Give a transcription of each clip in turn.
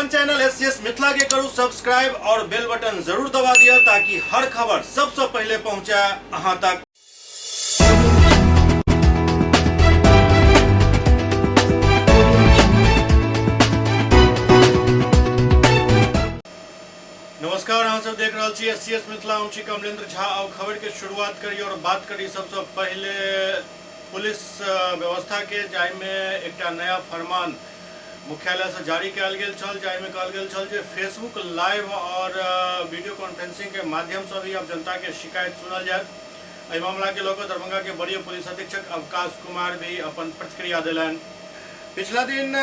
अपन channel SCS Mithila के करू सब्सक्राइब और बेल बटन जरूर दबा दिया ताकि हर खबर सबसे पहले पहुंचे अहां तक। नमस्कार, अहाँ सब देख रहल छी एससीएस मिथिला, हम छी कमलेंद्र झा। और खबर के शुरुआत करी और बात करी सबसे पहले पुलिस व्यवस्था के, जाहिमे एकटा नया फरमान मुख्यालय से जारी कयल गेल छल, जाहिमे कहल गेल छल जे फेसबुक लाइव और वीडियो कॉन्फ्रेंसिंग के माध्यम से भी अब जनता के शिकायत सुनल जायत। एहि मामला के लऽ कऽ दरभंगा के वरीय पुलिस अधीक्षक अवकाश कुमार भी अपन प्रतिक्रिया देलनि। पिछला दिन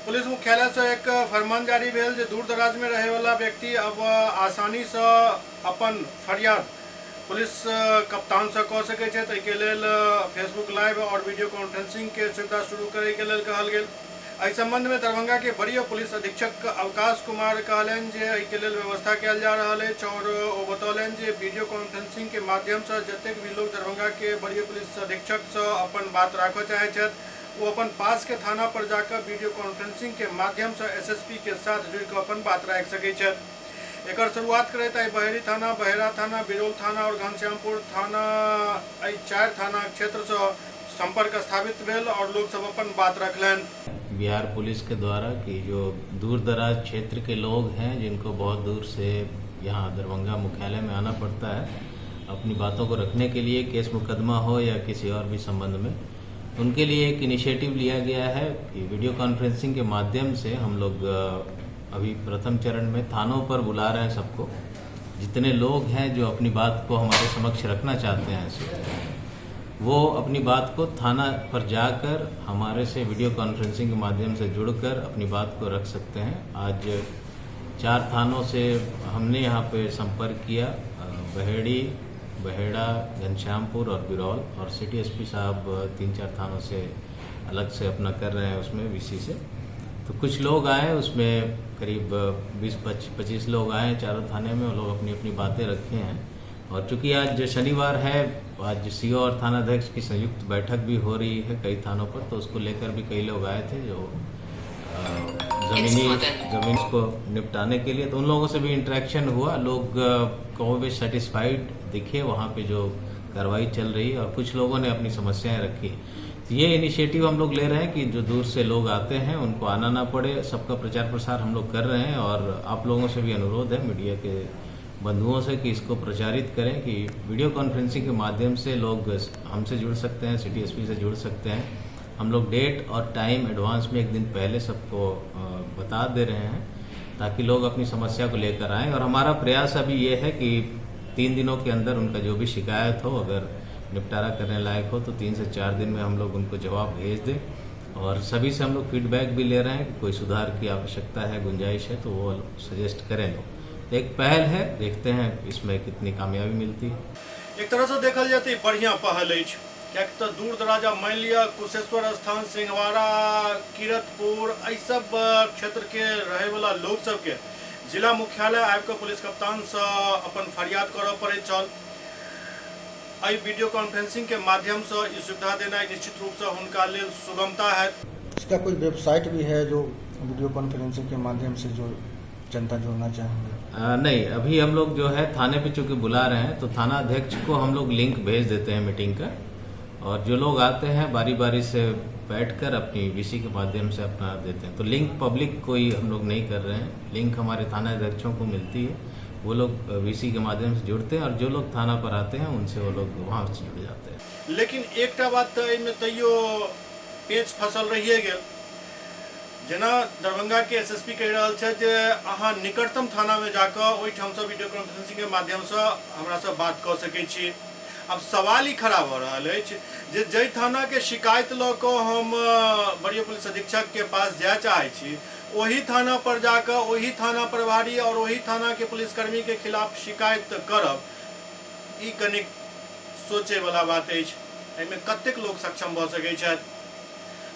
पुलिस मुख्यालय से एक फरमान जारी भेल जे दूर दराज में रहे वाला व्यक्ति अब आसानी से अपन फरियाद पुलिस कप्तान से कऽ सकै छथि। एहिके लेल फेसबुक लाइव और वीडियो कॉन्फ्रेंसिंग के सुविधा शुरू करे के लेल कहल गेल। एहि संबंध में दरभंगा के वरीय पुलिस अधीक्षक अवकाश कुमार कहलनि जे एहिके लेल व्यवस्था कयल जा रहल अछि और ओ बतौलनि जे वीडियो कॉन्फ्रेंसिंग के माध्यम से जतेक भी लोग दरभंगा के वरीय पुलिस अधीक्षक से अपन बात राखऽ चाहै छथि ओ अपन पास के थाना पर जाकर वीडियो कॉन्फ्रेंसिंग के माध्यम से एसएसपी के साथ जुड़ि कऽ अपन बात राखि सकै छथि। एकर शुरुआत करैत आइ बहेड़ी थाना, बहेरा थाना, बिरौल थाना और घनश्यामपुर थाना, एहि चारि थाना क्षेत्र से संपर्क स्थापित भेल और लोग सब अपन बात रखलनि। बिहार पुलिस के द्वारा कि जो दूर दराज क्षेत्र के लोग हैं जिनको बहुत दूर से यहाँ दरभंगा मुख्यालय में आना पड़ता है अपनी बातों को रखने के लिए, केस मुकदमा हो या किसी और भी संबंध में, उनके लिए एक इनिशिएटिव लिया गया है कि वीडियो कॉन्फ्रेंसिंग के माध्यम से हम लोग अभी प्रथम चरण में थानों पर बुला रहे हैं सबको, जितने लोग हैं जो अपनी बात को हमारे समक्ष रखना चाहते हैं वो अपनी बात को थाना पर जाकर हमारे से वीडियो कॉन्फ्रेंसिंग के माध्यम से जुड़कर अपनी बात को रख सकते हैं। आज 4 थानों से हमने यहाँ पे संपर्क किया, बहेड़ी, बहेड़ा, घनश्यामपुर और बिरौल, और सिटी एसपी साहब 3-4 थानों से अलग से अपना कर रहे हैं उसमें वीसी से। तो कुछ लोग आए, उसमें करीब 20-25 लोग आए चारों थाने में, वो लोग अपनी अपनी बातें रखे हैं। और चूँकि आज शनिवार है, आज सीओ और थानाध्यक्ष की संयुक्त बैठक भी हो रही है कई थानों पर, तो उसको लेकर भी कई लोग आए थे जो जमीन को निपटाने के लिए, तो उन लोगों से भी इंटरेक्शन हुआ। लोग को भी सेटिस्फाइड दिखे वहाँ पे जो कार्रवाई चल रही है, और कुछ लोगों ने अपनी समस्याएं रखी। तो ये इनिशिएटिव हम लोग ले रहे हैं कि जो दूर से लोग आते हैं उनको आना ना पड़े, सबका प्रचार प्रसार हम लोग कर रहे हैं। और आप लोगों से भी अनुरोध है, मीडिया के बंधुओं से, कि इसको प्रचारित करें कि वीडियो कॉन्फ्रेंसिंग के माध्यम से लोग हमसे जुड़ सकते हैं, सिटी एसपी से जुड़ सकते हैं। हम लोग डेट और टाइम एडवांस में एक दिन पहले सबको बता दे रहे हैं ताकि लोग अपनी समस्या को लेकर आएँ। और हमारा प्रयास अभी ये है कि 3 दिनों के अंदर उनका जो भी शिकायत हो, अगर निपटारा करने लायक हो तो 3 से 4 दिन में हम लोग उनको जवाब भेज दें। और सभी से हम लोग फीडबैक भी ले रहे हैं कि कोई सुधार की आवश्यकता है, गुंजाइश है तो वो सजेस्ट करें लोग। तो एक पहल है, देखते हैं इसमें कितनी कामयाबी मिलती है। एक तरह से देखल जाए तो बढ़िया पहल अछि, कियाकि तऽ दूर दराज मानि लिअ कुशेश्वर स्थान, सिंहवाड़ा, किरतपुर, एहि सब क्षेत्र के रहैवला लोक सबके जिला मुख्यालय आबि कऽ पुलिस कप्तानसँ अपन फरियाद करऽ पड़ैत छल। एहि वीडियो कॉन्फ्रेंसिंग के माध्यमसँ ई सुविधा देनाइ निश्चित रूपसँ हुनका लेल सुगमता हैत। इसका कोई वेबसाइट भी है जो वीडियो कॉन्फ्रेंसिंग के माध्यम से जो जनता जुड़ना चाहेंगे? नहीं, अभी हम लोग जो है थाने पे चूंकि बुला रहे हैं तो थाना अध्यक्ष को हम लोग लिंक भेज देते हैं मीटिंग का, और जो लोग आते हैं बारी बारी से बैठकर अपनी वीसी के माध्यम से अपना देते हैं। तो लिंक पब्लिक कोई हम लोग नहीं कर रहे हैं, लिंक हमारे थाना अध्यक्षों को मिलती है, वो लोग वीसी के माध्यम से जुड़ते हैं और जो लोग थाना पर आते हैं उनसे वो लोग वहाँ से जुड़ जाते हैं। लेकिन एकटा बात तो एहिमे तैयो पेच फसल रहिए गेल, जेना दरभंगा के एसएसपी कहि रहल छथि जे अहाँ निकटतम थाना में जाकऽ ओहिठामसँ वीडियो कॉन्फ्रेंसिंग के माध्यमसँ हमरासँ बात कऽ सकै छी। अब सवाल ई खड़ा भऽ रहल अछि जे जाहि थाना के शिकायत लऽ कऽ हम वरीय पुलिस अधीक्षक के पास जाय चाहै छी, ओही थाना पर जाकऽ ओही थाना प्रभारी और ओही थाना के पुलिसकर्मी के खिलाफ शिकायत करब, ई कनिक सोचै वाला बात अछि। एहिमे कतेक लोक सक्षम भऽ सकै छथि?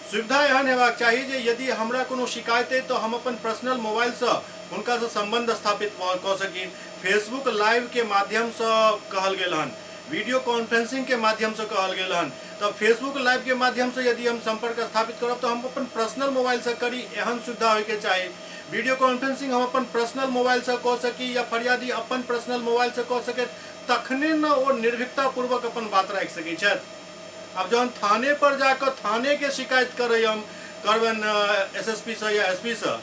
सुविधा एहन हेबाक चाही जे यदि हमरा कोनो शिकायत अइ तऽ हम अपन पर्सनल मोबाइलसँ हुनकासँ सम्बन्ध स्थापित कऽ सकी। फेसबुक लाइव के माध्यमसँ कहल गेल हन, वीडियो कॉन्फ्रेंसिंग के माध्यमसँ कहल गेल हन, तऽ फेसबुक लाइव के माध्यम से यदि हम संपर्क स्थापित करब तऽ हम अपन पर्सनल मोबाइल से करी, एहन सुविधा होइके चाही। वीडियो कॉन्फ्रेंसिंग हम अपन पर्सनल मोबाइल से कऽ सकी या फरियादी अपन पर्सनल मोबाइल से कऽ सके, तखने ने ओ निर्भीकता पूर्वक अपन बात राखि सकै छथि। आब जहन थाने पर जाकऽ थाने के शिकायत करै हम करबनि एसएसपी से या एसपी से,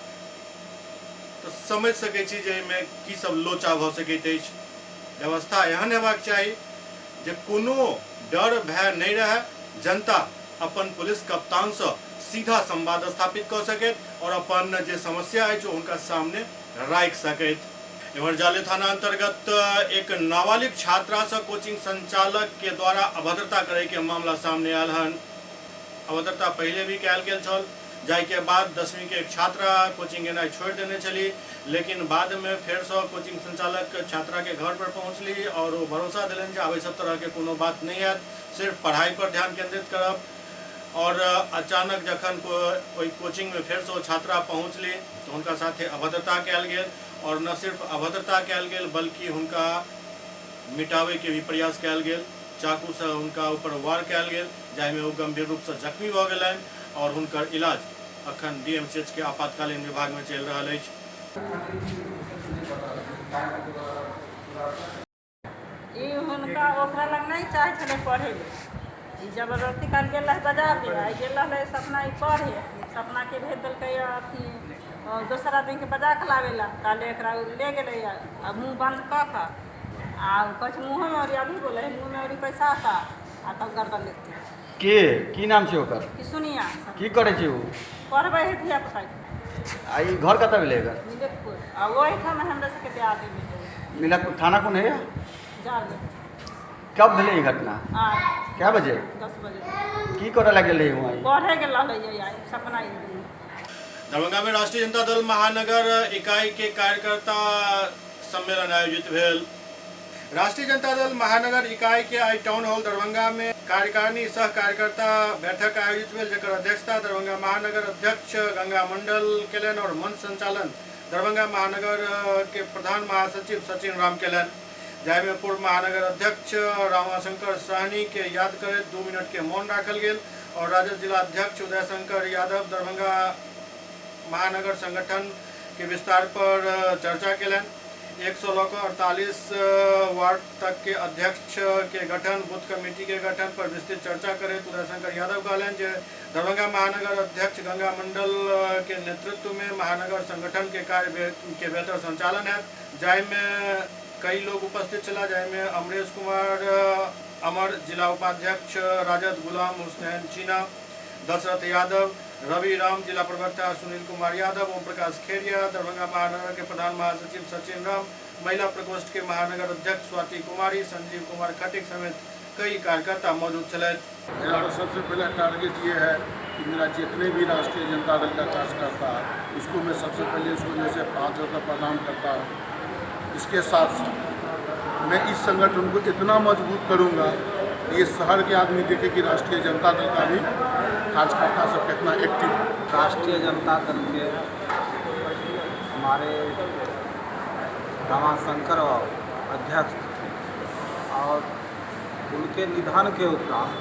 तऽ समझि सकै छी जे एहिमे की सब लोचा भऽ सकैत अछि। व्यवस्था एहन हेबाक चाही जे कोनो डर भय नहि रहै, जनता अपन पुलिस कप्तानसँ सीधा संवाद स्थापित कऽ सकैत और अपन जे समस्या अछि ओ हुनका सामने राखि सकैत। एम्हर जाले थाना अंतर्गत एक नाबालिग छात्रासँ कोचिंग संचालक के द्वारा अभद्रता करे के मामला सामने आयल हन। अभद्रता पहिले भी कयल गेल छल, जाहि के बाद 10वीं के एक छात्रा कोचिंग गेनाइ छोड़ि देने छली, लेकिन बाद में फेरसँ कोचिंग संचालक छात्रा के घर पर पहुँचली और ओ भरोसा देलनि जे आब एहि सब तरह के कोनो बात नहि हैत, सिर्फ पढ़ाई पर ध्यान केंद्रित करब। और अचानक जखन ओहि कोचिंग में फेरसँ ओ छात्रा पहुँचली तऽ हुनका साथे अभद्रता कयल गेल और न सिर्फ अभद्रता कयल गेल बल्कि हुनका मिटाबै के भी प्रयास कयल गेल। चाकूसँ हुनका ऊपर वार कयल गेल, जाहिमे ओ गंभीर रूपसँ जख्मी भऽ गेलनि और हुनकर इलाज अखन डीएमसीएच के आपातकालीन विभाग में चलि रहल अछि। ई हुनका ओकरा लग नहि चाहै छलै पढ़ै लए, ई जबरदस्ती काल गेल रहै बाजार ले, आ गेल रहलै सपना ई पढ़े, सपनाके भेज देलकै अथी दोसर आदमीके बजा कऽ लाबै लए, ताले एकरा ले गेलै आ मुँह बन्द कऽ कऽ आ कहै छै मुँहोमे औरी अभी बोलै हइ, मुँहमे औरी पैसा आता आ तब गर्दन लेते। के की नाम छै ओकर? कि सुनिया। की करै छै ओ? पढ़बै हइ धिया पुताके। आ ई घर कतऽ भेलै एकर? मिलकपुर। आ ओहिठाम हमरा सबके दियादी मिलै। मिलकपुर थाना कोन है? जाले। कब भेलै ई घटना? आइ। कै बजे? 10 बजे। की करऽ लए गेल रहै वहाँ? पढ़े गेल रहलै आइ सपना ई। दरभंगा में राष्ट्रीय जनता दल महानगर इकाई के कार्यकर्ता सम्मेलन आयोजित भेल। राष्ट्रीय जनता दल महानगर इकाई के आई टाउन हॉल दरभंगा में कार्यकारिणी सह कार्यकर्ता बैठक आयोजित भेल, जकर अध्यक्षता दरभंगा महानगर अध्यक्ष गंगा मंडल केलनि और मंच संचालन दरभंगा महानगर के प्रधान महासचिव सचिन राम केलनि, जाहिमे पूर्व महानगर अध्यक्ष रामाशंकर सहनी के याद करैत 2 मिनट के मौन राखल गेल और राजद जिला अध्यक्ष उदय शंकर यादव दरभंगा महानगर संगठन के विस्तार पर चर्चा केलनि। 100 लऽ कऽ 48 वार्ड तक के अध्यक्ष के गठन, बूथ कमेटी के गठन पर विस्तृत चर्चा करैत उदय शंकर यादव कहलनि जे दरभंगा महानगर अध्यक्ष गंगा मंडल के नेतृत्व में महानगर संगठन के कार्य के बेहतर संचालन है, जाहिमे कई लोग उपस्थित छलाह, जाहिमे अमरेश कुमार अमर, जिला उपाध्यक्ष राजद गुलाम हुसैन चीना, दशरथ यादव, रवि राम, जिला प्रवक्ता सुनील कुमार यादव, ओम प्रकाश खेरिया, दरभंगा महानगर के प्रधान महासचिव सचिन राम, महिला प्रकोष्ठ के महानगर अध्यक्ष स्वाति कुमारी, संजीव कुमार खटिक समेत कई कार्यकर्ता मौजूद छलथि। मेरा तो सबसे पहला टारगेट ये है कि मेरा जितने भी राष्ट्रीय जनता दल का कार्यकर्ता है उसको मैं सबसे पहले उसको जैसे 5 रुपये प्रदान करता हूँ। इसके साथ साथ मैं इस संगठन को इतना मजबूत करूँगा ये शहर के आदमी देखे कि राष्ट्रीय जनता दल का भी कार्यकर्ता सब कितना एक्टिव है। राष्ट्रीय जनता दल के हमारे रमाशंकर अध्यक्ष थे और उनके निधन के उपरांत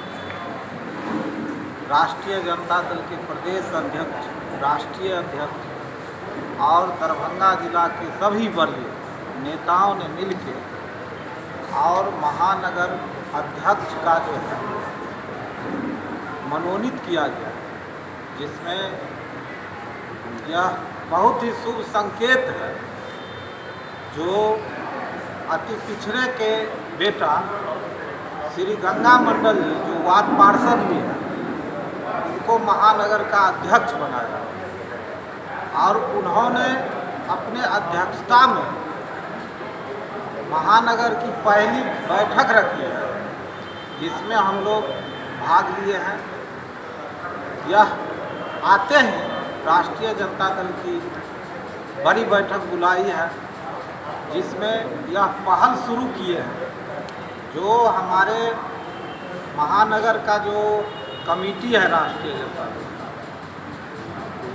राष्ट्रीय जनता दल के प्रदेश अध्यक्ष, राष्ट्रीय अध्यक्ष और दरभंगा जिला के सभी वरीय नेताओं ने मिलके और महानगर अध्यक्ष का जो है मनोनीत किया गया, जिसमें यह बहुत ही शुभ संकेत है। जो अति पिछड़े के बेटा श्री गंगा मंडल जी जो वार्ड पार्षद भी हैं उनको महानगर का अध्यक्ष बनाया और उन्होंने अपने अध्यक्षता में महानगर की पहली बैठक रखी है, जिसमें हम लोग भाग लिए हैं। यह आते ही राष्ट्रीय जनता दल की बड़ी बैठक बुलाई है, जिसमें यह पहल शुरू किए हैं। जो हमारे महानगर का जो कमेटी है राष्ट्रीय जनता दल का,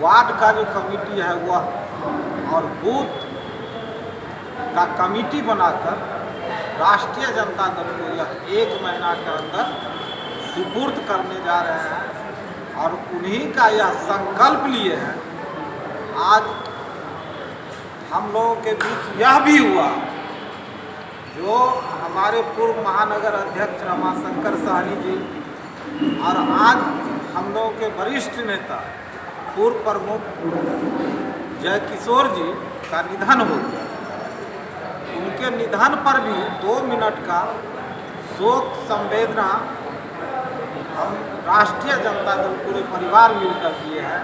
वार्ड का जो कमेटी है वह और बूथ का कमेटी बनाकर राष्ट्रीय जनता दल को यह 1 महीना के अंदर सुपुर्द करने जा रहे हैं और उन्हीं का यह संकल्प लिए हैं। आज हम लोगों के बीच यह भी हुआ, जो हमारे पूर्व महानगर अध्यक्ष रमाशंकर सहनी जी और आज हम लोगों के वरिष्ठ नेता पूर्व प्रमुख जयकिशोर जी का निधन हो गया। उनके निधन पर भी 2 मिनट का शोक संवेदना हम राष्ट्रीय जनता दल पूरे परिवार मिलकर किए हैं।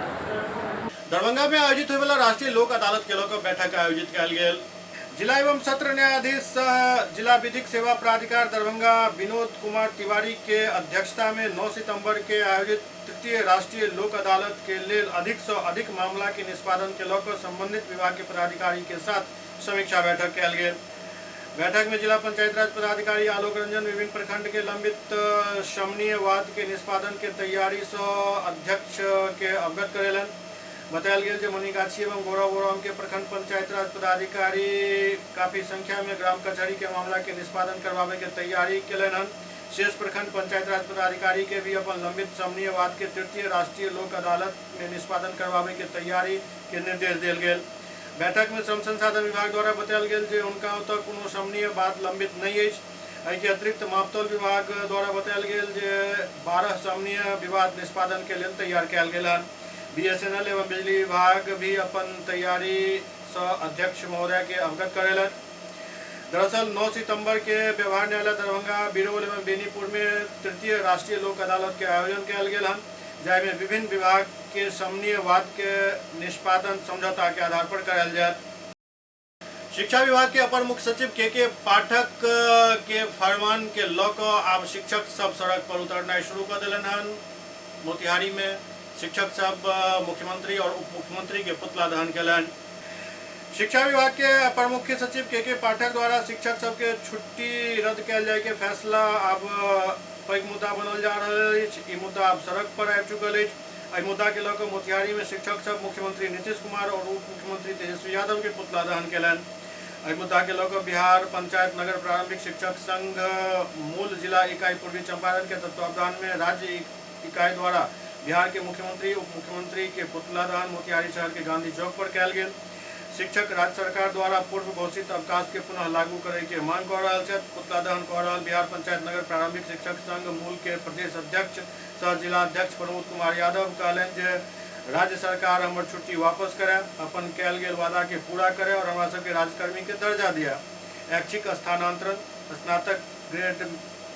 दरभंगा में आयोजित होय वाला राष्ट्रीय लोक अदालत के लऽ कऽ बैठक आयोजित कयल गेल। जिला एवं सत्र न्यायाधीश सह जिला विधिक सेवा प्राधिकार दरभंगा विनोद कुमार तिवारी के अध्यक्षता में 9 सितंबर के आयोजित तृतीय राष्ट्रीय लोक अदालत के लेल अधिक से अधिक मामला के निष्पादन के लऽ कऽ संबंधित विभाग के पदाधिकारी के साथ समीक्षा बैठक कयल गेल। बैठक में जिला पंचायत राज पदाधिकारी आलोक रंजन विभिन्न प्रखंड के लंबित शमनीय वाद के निष्पादन के तैयारी से अध्यक्ष के अवगत करेलन। बतायल गेल जे मनीगाछी एवं गौरव के प्रखंड पंचायत राज पदाधिकारी काफी संख्या में ग्राम कचहरी के मामला के निष्पादन करवावे के तैयारी केलन हन। शेष प्रखंड पंचायत राज पदाधिकारी के भी अपन लंबित शमनीय वाद के तृतीय राष्ट्रीय लोक अदालत में निष्पादन करवावे के तैयारी के निर्देश देल गेल। बैठक में श्रम संसाधन विभाग द्वारा बतायल गेल जे उनका ओतऽ कोनो शमनीय बात लंबित नहीं अछि। एहिके अतिरिक्त मापतौल विभाग द्वारा बतायल गेल जे 12 शमनीय विवाद निष्पादन के लेल तैयार कयल गेल हन। बीएसएनएल एवं बिजली विभाग भी अपन तैयारी से अध्यक्ष महोदय के अवगत करेलन। दरअसल 9 सितंबर के व्यवहार न्यायालय दरभंगा, बिरौल एवं बेनीपुर में तृतीय राष्ट्रीय लोक अदालत के आयोजन कयल गेल हन, जाहिमे विभिन्न विभाग के शमनीय वाद के निष्पादन समझौता के आधार पर करायल जायत। शिक्षा विभाग के अपर मुख्य सचिव के पाठक के फरमान के लऽ कऽ आब शिक्षक सब सड़क पर उतरनाइ शुरू कऽ देलनि हन। मोतिहारी में शिक्षक सब मुख्यमंत्री और उप मुख्यमंत्री के पुतला दहन केलनि। शिक्षा विभाग के अपर मुख्य सचिव के पाठक द्वारा शिक्षक सबके छुट्टी रद्द कयल जाय के फैसला आब पैघ मुद्दा बनल जा रहल अछि। ई मुद्दा आब सड़क पर आबि चुकल अछि। एहि मुद्दा के लऽ कऽ मोतिहारी में शिक्षक सब मुख्यमंत्री नीतीश कुमार और उप मुख्यमंत्री तेजस्वी यादव के पुतला दहन केलनि। एहि मुद्दा के लऽ कऽ बिहार पंचायत नगर प्रारंभिक शिक्षक संघ मूल जिला इकाई पूर्वी चंपारण के तत्वावधान में राज्य इकाई द्वारा बिहार के मुख्यमंत्री उप मुख्यमंत्री के पुतला दहन मोतिहारी शहर के गांधी चौक पर कयल गेल। शिक्षक राज्य सरकार द्वारा पूर्व घोषित अवकाश के पुनः लागू करे के मांग कऽ रहल छथि। पुतला दहन कऽ रहल बिहार पंचायत नगर प्रारंभिक शिक्षक संघ मूल के प्रदेश अध्यक्ष सह जिला अध्यक्ष प्रमोद कुमार यादव कहलनि जे राज्य सरकार हमर छुट्टी वापस करे, अपन कयल गेल वादा के पूरा करे और हमरा सबके राज्यकर्मी के दर्जा दिया। ऐच्छिक स्थानांतरण, स्नातक ग्रेड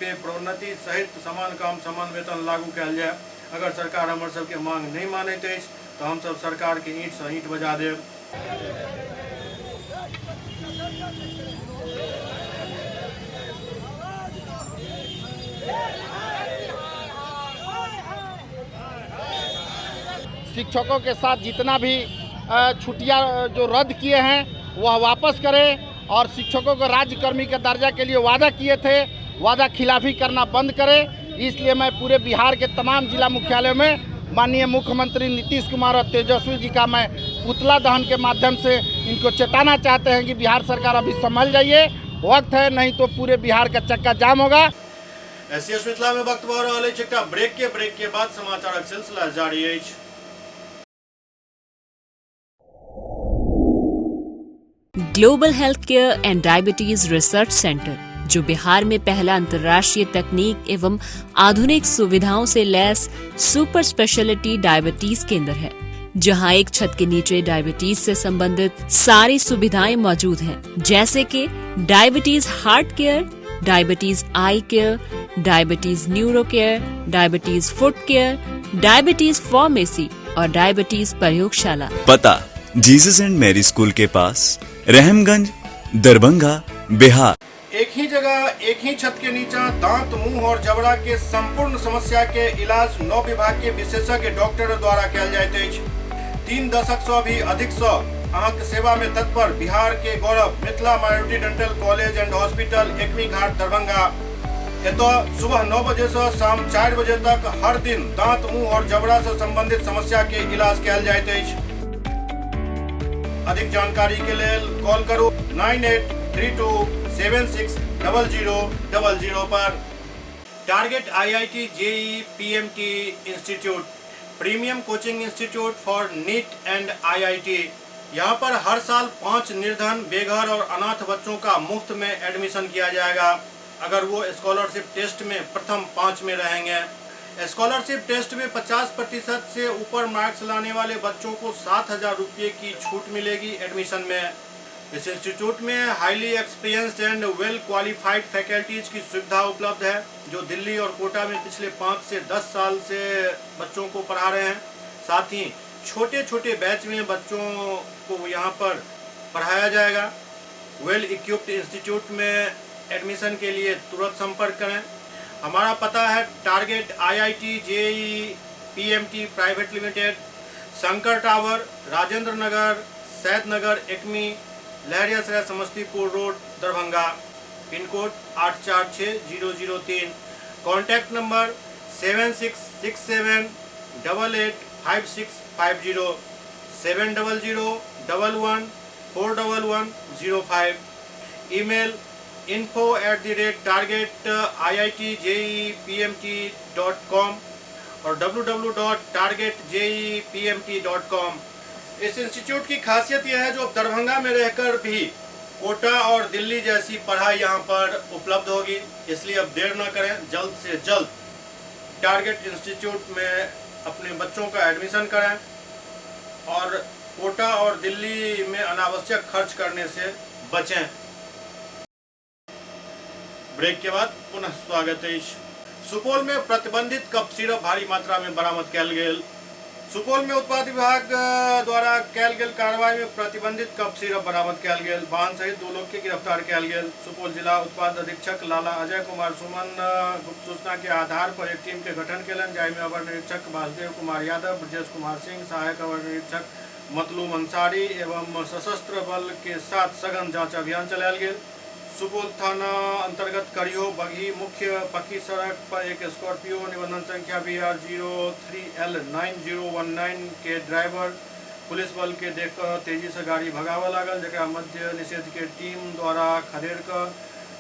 पे प्रोन्नति सहित समान काम समान वेतन लागू कयल जाय। अगर सरकार हमर सबके मांग नहीं मानैत अछि तऽ हमसब सरकार के ईंट से ईंट बजा देब। शिक्षकों के साथ जितना भी छुट्टियां जो रद्द किए हैं वह वापस करें और शिक्षकों को राज्यकर्मी के दर्जा के लिए वादा किए थे, वादा खिलाफी करना बंद करें। इसलिए मैं पूरे बिहार के तमाम जिला मुख्यालयों में माननीय मुख्यमंत्री नीतीश कुमार और तेजस्वी जी का मैं पुतला दहन के माध्यम से इनको चेताना चाहते हैं कि बिहार सरकार अभी संभल जाइए, वक्त है, नहीं तो पूरे बिहार का चक्का जाम होगा। एससीएस मिथिला में वक्त भऽ रहल अछि एकटा ब्रेक के बाद समाचारक सिलसिला जारी अछि। Global health care and diabetes research centre, जो बिहार में पहला अंतर्राष्ट्रीय तकनीक एवं आधुनिक सुविधाओं से लैस सुपर स्पेशलिटी डायबिटीज केंद्र है, जहां एक छत के नीचे डायबिटीज से संबंधित सारी सुविधाएं मौजूद हैं, जैसे कि diabetes heart care, diabetes eye care, diabetes neuro care, diabetes foot care, diabetes pharmacy और डायबिटीज प्रयोगशाला। पता जीसस एंड मैरी स्कूल के पास, रहमगंज, दरभंगा, बिहार। एक ही जगह एक ही छत के नीचा दांत, मुंह और जबड़ा के संपूर्ण समस्या के इलाज 9 विभाग के विशेषज्ञ डॉक्टर द्वारा कयल जाइत अछि। 3 दशक से भी अधिक से अहाँके सेवा में तत्पर बिहार के गौरव Mithila minority dental college and hospital, Ekmi Ghat, Darbhanga. एतऽ सुबह 9 बजे से शाम 4 बजे तक हर दिन दांत, मुंह और जबड़ा से संबंधित समस्या के इलाज कयल जाइत अछि। अधिक जानकारी के लेल कॉल करू 9832760000 पर। Target IIT JEE PMT institute, premium coaching institute for NEET and IIT. यहाँ पर हर साल 5 निर्धन, बेघर और अनाथ बच्चों का मुफ्त में एडमिशन किया जाएगा अगर वो स्कॉलरशिप टेस्ट में प्रथम 5 में रहेंगे। स्कॉलरशिप टेस्ट में 50% से ऊपर मार्क्स लाने वाले बच्चों को 7,000 रुपये की छूट मिलेगी एडमिशन में। इस इंस्टीट्यूट में highly experienced and well qualified faculties की सुविधा उपलब्ध है, जो दिल्ली और कोटा में पिछले 5 से 10 साल से बच्चों को पढ़ा रहे हैं। साथ ही छोटे छोटे बैच में बच्चों को यहाँ पर पढ़ाया जाएगा। वेल इक्विप्ड इंस्टीट्यूट में एडमिशन के लिए तुरंत संपर्क करें। हमारा पता है Target IIT JEE PMT private limited, Shankar tower, Rajendra Nagar, Saidnagar, Ekmi, Laheriasarai, Samastipur road, Darbhanga. Pin code 846003। Contact number 7667 88 5650, 700 11 411 05। Email info@targetiitjeepmt.com और www.targetjeepmt.com। इस इंस्टीट्यूट की खासियत यह है जो दरभंगा में रहकर भी कोटा और दिल्ली जैसी पढ़ाई यहाँ पर उपलब्ध होगी, इसलिए अब देर न करें, जल्द से जल्द टारगेट इंस्टीट्यूट में अपने बच्चों का एडमिशन करें और कोटा और दिल्ली में अनावश्यक खर्च करने से बचें। ब्रेक के बाद पुनः स्वागत है। सुपौल में प्रतिबंधित कफ सिरप भारी मात्रा में बरामद कयल गेल। सुपौल में उत्पाद विभाग द्वारा कयल गेल कार्रवाई में प्रतिबंधित कफ सिरप बरामद कयल गेल। वाहन सहित 2 लोग के गिरफ्तार कयल गेल। सुपौल जिला उत्पाद अधीक्षक लाला अजय कुमार सुमन गुप्त सूचना के आधार पर एक टीम के गठन कयलनि, जाहिमे अवर निरीक्षक वासुदेव कुमार यादव, ब्रजेश कुमार सिंह, सहायक अवर निरीक्षक मतलूम अंसारी एवं सशस्त्र बल के साथ सघन जांच अभियान चलायल गेल। सुपौल थाना अंतर्गत करियो बघी मुख्य पक्की सड़क पर एक स्कॉर्पियो निबंधन संख्या BR 03L 9019 के ड्राइवर पुलिस बल के देखकर तेजी से गाड़ी भगावऽ लागल, जकरा मध्य निषेध के टीम द्वारा खदेड़ कऽ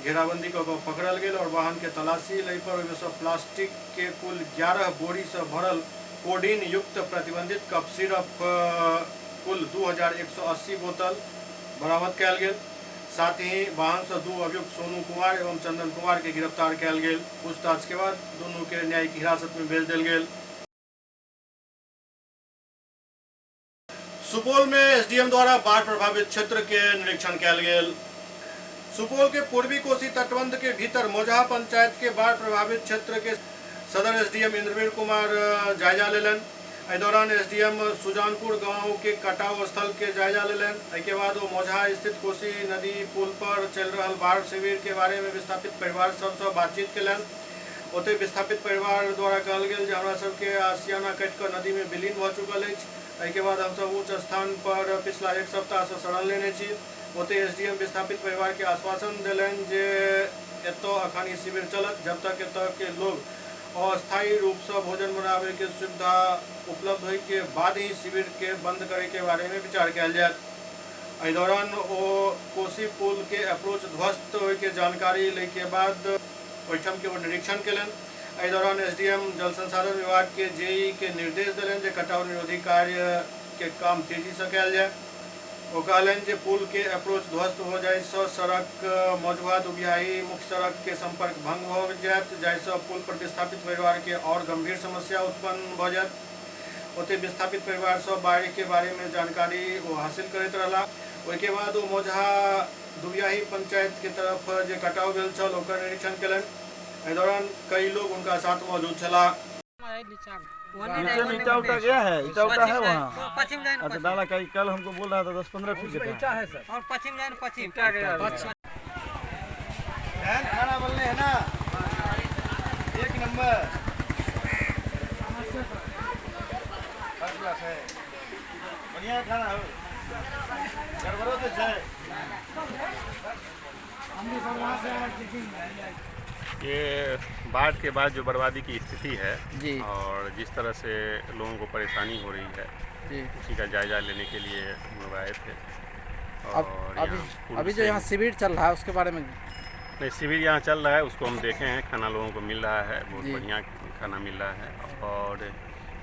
घेराबंदी कऽ पकड़ल गेल और वाहन के तलाशी लै पर ओहिमे सँ प्लास्टिक के कुल 11 बोरी से भरल कोडीन युक्त प्रतिबंधित कफ सिरप कुल 2180 बोतल बरामद कयल गेल। साथ ही वाहन से 2 अभियुक्त सोनू कुमार एवं चंदन कुमार के गिरफ्तार कयल गेल। पूछताछ के बाद दोनों के न्यायिक हिरासत में भेज देल गेल। सुपौल में एसडीएम द्वारा बाढ़ प्रभावित क्षेत्र के निरीक्षण कयल गेल। सुपौल के पूर्वी कोसी तटबंध के भीतर मोजहा पंचायत के बाढ़ प्रभावित क्षेत्र के सदर एसडीएम इंद्रवीर कुमार जायजा लेलनि। एहि दौरान एसडीएम सुजानपुर गांव के कटाव स्थल के जायजा लेलनि। एहिके बाद ओ मोजहा स्थित कोसी नदी पुल पर चलि रहल बाढ़ शिविर के बारे में विस्थापित परिवार सबसँ बातचीत कयलनि। ओतहि विस्थापित परिवार द्वारा कहल गेल जे हमरा सबके आसियाना कटि कऽ नदी में विलीन भऽ चुकल अछि। एहिके बाद हमसब ऊँच स्थान पर पिछला 1 सप्ताहसँ शरण लेने छी। ओतहि एसडीएम विस्थापित परिवार के आश्वासन देलनि जे एतऽ अखन ई शिविर चलत जब तक एतऽ के लोग अस्थायी रूपसँ भोजन बनाबे के सुविधा उपलब्ध होय के बाद ही शिविर के बंद करे के बारे में विचार कयल जायत। एहि दौरान ओ कोसी पुल के अप्रोच ध्वस्त होय के जानकारी लै के बाद ओहिठाम के ओ निरीक्षण कयलनि। एहि दौरान एसडीएम जल संसाधन विभाग के जेई के निर्देश देलनि जे कटाव निरोधी कार्य के काम तेजी से कयल जाय। ओ कहलनि जे पुल के अप्रोच ध्वस्त हो जाय सँ सड़क मझुआ दुबियाही मुख्य सड़क के संपर्क भंग हो जायत, जाहिसँ पुल पर विस्थापित परिवार के और गंभीर समस्या उत्पन्न भऽ जायत। ओतहि विस्थापित परिवार सँ बाढ़ि के बारे में जानकारी ओ हासिल करैत रहला। ओहिके बाद ओ मोजहा दुबियाही पंचायत के तरफ जे कटाव भेल छल ओकर निरीक्षण कयलनि। एहि दौरान कई लोग उनका साथ मौजूद छलाह। नीचे में ईटा उटा गया है, ईटा उटा है वहाँ। अच्छा डाला कल हमको बोल रहा था 10-15 फीट ईटा है सर। और पश्चिम जाए पश्चिम खाना बनने है ना, एक नंबर फर्स्ट क्लास है, बढ़िया खाना हो, गड़बड़ो तो है। ये बाढ़ के बाद जो बर्बादी की स्थिति है जी और जिस तरह से लोगों को परेशानी हो रही है जी, उसी का जायजा लेने के लिए हम लोग आए थे। और अभी जो यहाँ शिविर चल रहा है उसके बारे में? नहीं, शिविर यहाँ चल रहा है, उसको हम देखे हैं, खाना लोगों को मिल रहा है, बहुत बढ़िया खाना मिल रहा है। और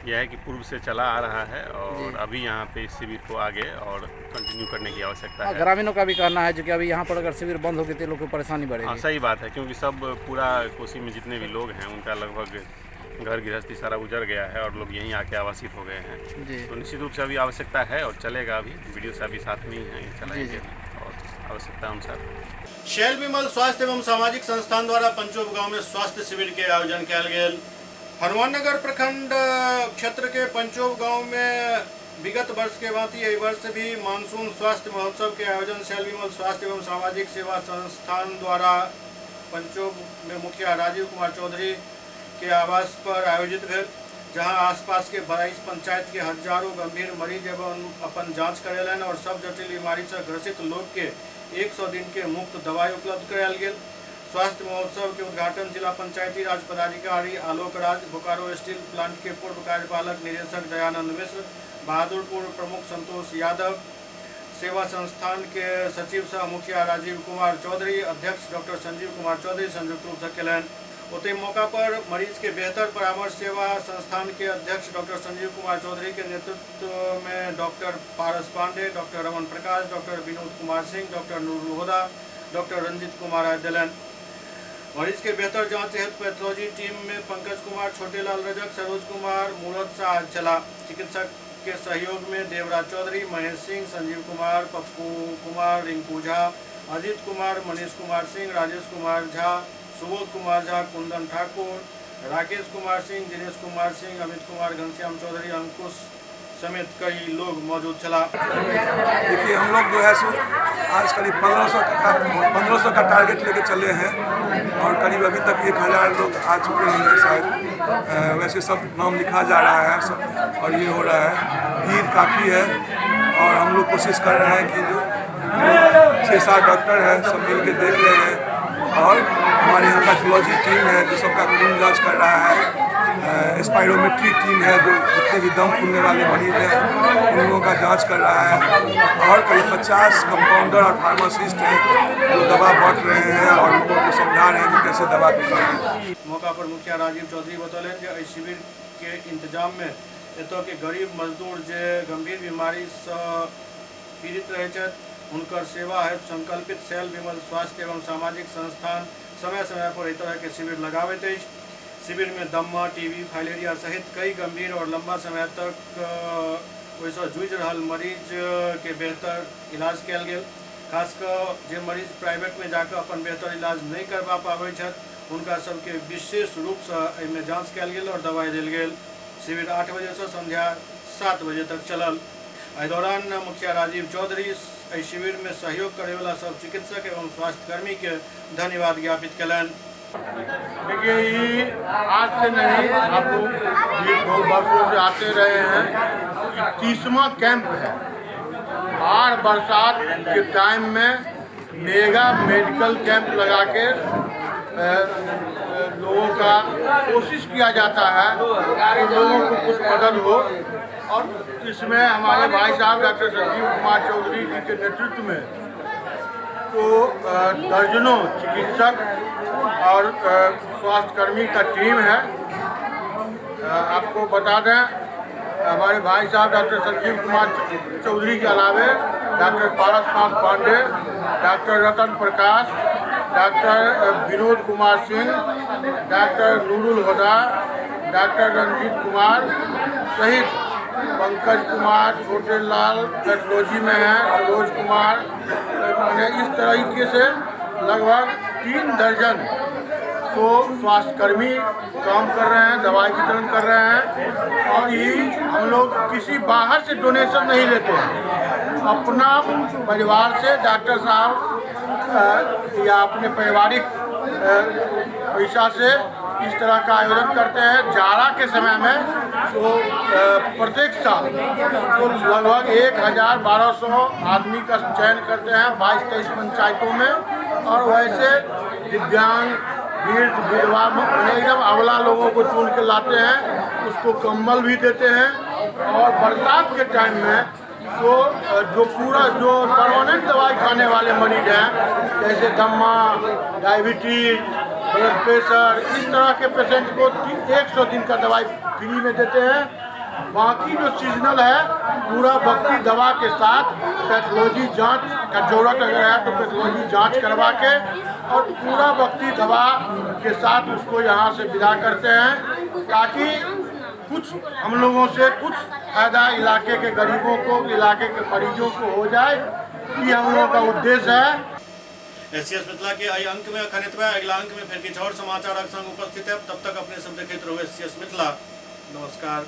यह है कि पूर्व से चला आ रहा है और अभी यहाँ पे इस शिविर को आगे और कंटिन्यू करने की आवश्यकता है। ग्रामीणों का भी कहना है जो कि अभी यहाँ पर अगर शिविर बंद होगी तो लोगों को परेशानी बढ़ेगी। हाँ, सही बात है, क्योंकि सब पूरा कोसी में जितने भी लोग हैं उनका लगभग घर गृहस्थी सारा उजड़ गया है और लोग यहीं आके आवासित हो गए हैं। तो निश्चित रूप से अभी आवश्यकता है और चलेगा। अभी वीडियो से अभी साथ में ही है, चलाएंगे और आवश्यकता अनुसार। शैल विमल स्वास्थ्य एवं सामाजिक संस्थान द्वारा पंचोब गांव में स्वास्थ्य शिविर के आयोजन किया गेल। हनुमाननगर प्रखंड क्षेत्र के पंचोब गांव में विगत वर्ष के भांति एहि वर्ष भी मानसून स्वास्थ्य महोत्सव के आयोजन शैल विमल स्वास्थ्य एवं सामाजिक सेवा संस्थान द्वारा पंचोब में मुखिया राजीव कुमार चौधरी के आवास पर आयोजित भेल, जहां आसपास के 22 पंचायत के हजारों गंभीर मरीज एवं अपन जांच करेलन और सब जटिल बीमारी से ग्रसित लोग के 100 दिन के मुफ्त दवाई उपलब्ध करायल गेल। स्वास्थ्य महोत्सव के उद्घाटन जिला पंचायती राज पदाधिकारी आलोक राज, बोकारो स्टील प्लांट के पूर्व कार्यपालक निदेशक दयानंद मिश्र, बहादुरपुर प्रमुख संतोष यादव, सेवा संस्थान के सचिव सह मुखिया राजीव कुमार चौधरी, अध्यक्ष डॉक्टर संजीव कुमार चौधरी संयुक्त रूप से कयलनि। ओतहि मौका पर मरीज के बेहतर परामर्श सेवा संस्थान के अध्यक्ष डॉक्टर संजीव कुमार चौधरी के नेतृत्व में doctor Paras Pandey, doctor Raman Prakash, doctor Vinod Kumar Singh, doctor Noorul Huda, doctor Ranjit Kumar आदि देलनि। मरीज के बेहतर जांच हेतु पैथोलॉजी टीम में पंकज कुमार, छोटेलाल रजक, सरोज कुमार, मूरत शाह चला। चिकित्सक के सहयोग में देवराज चौधरी, महेश सिंह, संजीव कुमार, पप्पू कुमार, रिंकू झा, अजीत कुमार, मनीष कुमार सिंह, राजेश कुमार झा, सुबोध कुमार झा, कुंदन ठाकुर, राकेश कुमार सिंह, दिनेश कुमार सिंह, अमित कुमार, घनश्याम चौधरी, अंकुश समेत कई लोग मौजूद छला। देखिए, हम लोग जो है सो आज करीब 1500 का टारगेट लेके चले हैं और करीब अभी तक 1000 लोग आ चुके होंगे शायद। वैसे सब नाम लिखा जा रहा है सब और ये हो रहा है, भीड़ काफ़ी है और हम लोग कोशिश कर रहे हैं कि जो 6-7 डॉक्टर हैं सब मिल के देख रहे हैं और हमारे यहाँ पैथोलॉजी टीम है जो सबका खून जाँच कर रहा है, स्पायरोमेट्री टीम है जो जितने भी दम फूलने वाले मरीज हैं उन लोगों का जांच कर रहा है और करीब 50 कंपाउंडर और फार्मासिस्ट हैं जो दवा बांट रहे हैं और लोगों को समझा रहे हैं कि कैसे दवा पीनी है। मौका पर मुखिया राजीव चौधरी बतौलनि जे एहि शिविर के इंतजाम में एतय के गरीब मजदूर जे गंभीर बीमारी से पीड़ित रहै छथि हुनकर सेवा हेतु संकल्पित शैल विमल स्वास्थ्य एवं सामाजिक संस्थान समय समय पर एहि तरह के शिविर लगाबैत अछि। शिविर में दम्मा, टीबी, फाइलेरिया सहित कई गंभीर और लंबा समय तक ओहिसँ जूझि रहल मरीज के बेहतर इलाज कयल गेल। खास कऽ जे मरीज प्राइवेट में जाकर अपन बेहतर इलाज नहीं करवा पाबै छथि हुनका सबके विशेष रूपसँ एहिमे जाँच कयल गेल और दवाई देल गेल। शिविर 8 बजे से संध्या 7 बजे तक चलल। एहि दौरान मुखिया राजीव चौधरी एहि शिविर में सहयोग करैवला सब चिकित्सक एवं स्वास्थ्यकर्मी के धन्यवाद ज्ञापित कयलनि। देखिए, ये आज से नहीं, आप लोग ये बहुत वर्षों से आते रहे हैं। 30वां कैंप है। बाढ़ बरसात के टाइम में मेगा मेडिकल कैंप लगा के लोगों का कोशिश किया जाता है कि लोगों को कुछ मदद हो और इसमें हमारे भाई साहब डॉक्टर संजीव कुमार चौधरी जी के नेतृत्व में तो दर्जनों चिकित्सक और स्वास्थ्यकर्मी का टीम है। आपको बता दें, हमारे भाई साहब डॉक्टर संजीव कुमार चौधरी के अलावे doctor Parasnath Pandey, doctor Ratan Prakash, doctor Vinod Kumar Singh, doctor Noorul Huda, doctor Ranjit Kumar सहित पंकज कुमार, छोटे लाल पैथोलॉजी में हैं, सरोज कुमार, मैंने इस तरीके से लगभग 3 दर्जन तो स्वास्थ्यकर्मी काम कर रहे हैं, दवाई वितरण कर रहे हैं। और ये हम लोग किसी बाहर से डोनेशन नहीं लेते हैं, अपना परिवार से डॉक्टर साहब या अपने पारिवारिक पैसा से इस तरह का आयोजन करते हैं। जाड़ा के समय में तो प्रत्येक साल तो लगभग 1000-1200 आदमी का चयन करते हैं 22-23 पंचायतों में। और वैसे दिव्यांग, वृद्ध, विधवा, एकदम अबला लोगों को चुन के लाते हैं, उसको कम्बल भी देते हैं। और बरसात के टाइम में तो जो पूरा जो परमानेंट दवाई खाने वाले मरीज हैं, जैसे दमा, डायबिटीज, ब्लड प्रेशर, इस तरह के पेशेंट को 100 दिन का दवाई फ्री में देते हैं। बाकी जो सीजनल है पूरा वक्ती दवा के साथ पैथोलॉजी जांच का जरूरत अगर है तो पैथोलॉजी जांच करवा के और पूरा वक्ती दवा के साथ उसको यहाँ से विदा करते हैं, ताकि कुछ हम लोगों से कुछ फायदा इलाके के गरीबों को, इलाके के मरीजों को हो जाए, ये हम लोगों का उद्देश्य है। एससीएस मिथिला के एहि अंक में अखन एतबे। अगिला अंक में फिर किछु और समाचारक संग उपस्थित है। तब तक अपने सब देखैत रहू एससीएस मिथिला। नमस्कार।